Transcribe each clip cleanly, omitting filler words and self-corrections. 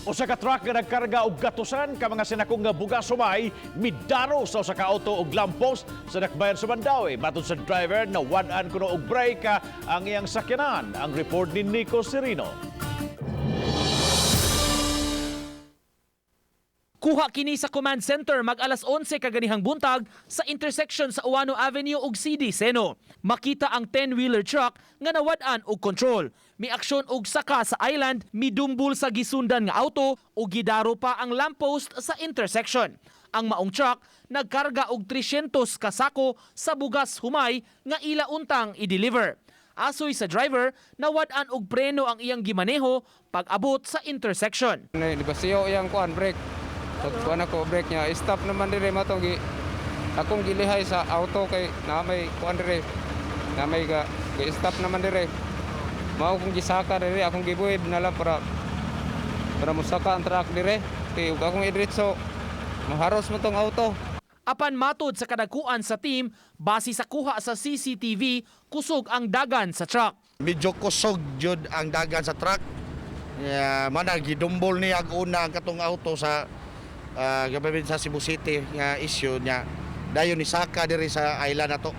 Usa ka truck nga nagkarga og gatusan ka mga sinakong nga bugas sumay midaro sa usa ka auto og lamppost sa dakbayan sa Mandaue. Matod sa driver, nawad-an kuno og brake ang iyang sakyanan. Ang report ni Nico Serino. Kuha kini sa command center mag alas 11 kaganihang buntag sa intersection sa Ouano Avenue ug CD Seno. Makita ang 10-wheeler truck nga nawad-an og control. Miaksyon og saka sa island, midumbol sa gisundan nga auto ug gidaro pa ang lamppost sa intersection. Ang maong truck nagkarga og 300 ka sako sa bugas humay nga ila untang i-deliver. Asoy sa driver, nawad-an og preno ang iyang gimaneho pag-abot sa intersection. Nay, di ba siyo iyang kuan brake. So kuan ako brake niya, stop naman dire matong gi akong gilihay sa auto kay na may kuan dire. Na may ga stop naman dire. Mao kong gisaka dire, akong gibuhib na lang para para mosaka ang truck dire. Kay ug akong idiretso maharos mo tong auto. Apan matod sa kadakuan sa team, base sa kuha sa CCTV, kusog ang dagan sa truck. Medyo kusog jud ang dagan sa truck. Yeah, mana gidumbol niya ang una ang katong auto sa gabi sa Cebu City nga issue niya. Dayon ni saka diri sa island nato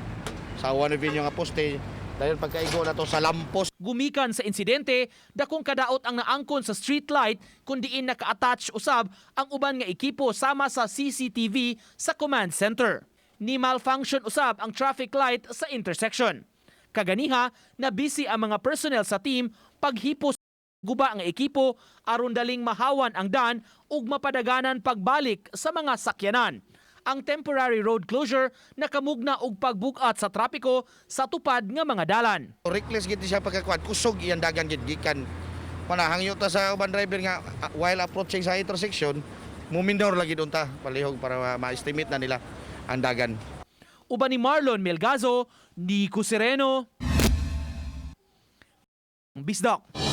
sa Juan Avenue nga poste. Dayon pagkaigo nato sa lamppost. Gumikan sa insidente, dakong kadaot ang naangkon sa street light kung diin naka-attach usab ang uban nga ekipo sama sa CCTV sa command center. Ni malfunction usab ang traffic light sa intersection. Kaganiha, na busy ang mga personnel sa team paghipos guba ang ekipo aron daling mahawan ang dan ug mapadaganan pagbalik sa mga sakyanan. Ang temporary road closure nakamugna og pagbugat sa trapiko sa tupad nga mga dalan. Reckless gid siya pagkakuan, kusog iyang dagan gid gikan. Manahangyo ta sa uban driver nga while approaching sa intersection, muminor lagi unta palihog para ma-estimate na nila ang dagan. Uban ni Marlon Melgazo, Nico Sereno, Bisdak.